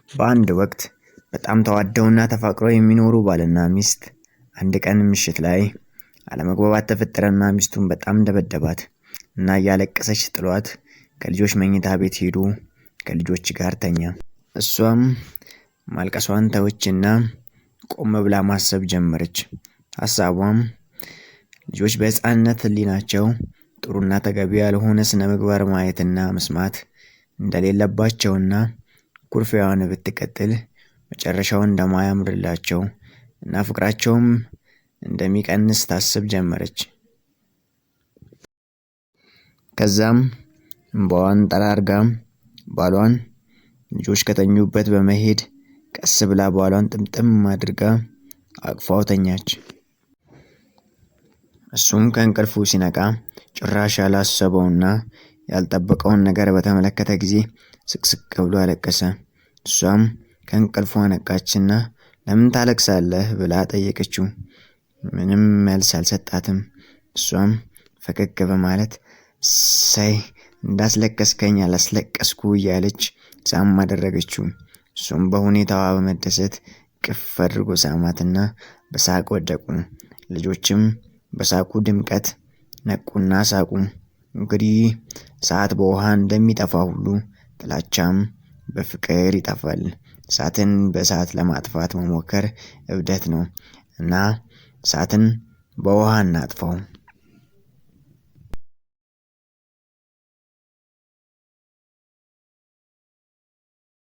በአንድ ወቅት በጣም ተዋደውና ተፋቅረው የሚኖሩ ባልና ሚስት አንድ ቀን ምሽት ላይ አለመግባባት ተፈጠረና ሚስቱን በጣም ደበደባት እና እያለቀሰች ጥሏት ከልጆች መኝታ ቤት ሄዶ ከልጆች ጋር ተኛ። እሷም ማልቀሷን ተወችና ቆም ብላ ማሰብ ጀመረች። ሀሳቧም ልጆች በሕፃንነት ሕሊናቸው ጥሩና ተገቢ ያልሆነ ስነ ምግባር ማየትና መስማት እንደሌለባቸውና ኩርፊያዋን ብትቀጥል መጨረሻው እንደማያምርላቸው እና ፍቅራቸውም እንደሚቀንስ ታስብ ጀመረች። ከዛም እምባዋን ጠራርጋ ባሏን ልጆች ከተኙበት በመሄድ ቀስ ብላ ባሏን ጥምጥም አድርጋ አቅፋው ተኛች። እሱም ከእንቅልፉ ሲነቃ ጭራሽ ያላሰበውና ያልጠበቀውን ነገር በተመለከተ ጊዜ ስቅስቅ ብሎ አለቀሰ። እሷም ከእንቅልፏ ነቃችና ለምን ታለቅሳለህ ብላ ጠየቀችው። ምንም መልስ አልሰጣትም። እሷም ፈገግ በማለት እሰይ እንዳስለቀስከኝ አላስለቀስኩ እያለች ሳም አደረገችው። እሱም በሁኔታዋ በመደሰት ቅፍ አድርጎ ሳማትና በሳቅ ወደቁ። ልጆችም በሳቁ ድምቀት ነቁና ሳቁ። እንግዲህ እሳት በውሃ እንደሚጠፋ ሁሉ ጥላቻም በፍቅር ይጠፋል። እሳትን በእሳት ለማጥፋት መሞከር እብደት ነው እና እሳትን በውሃ እናጥፋው።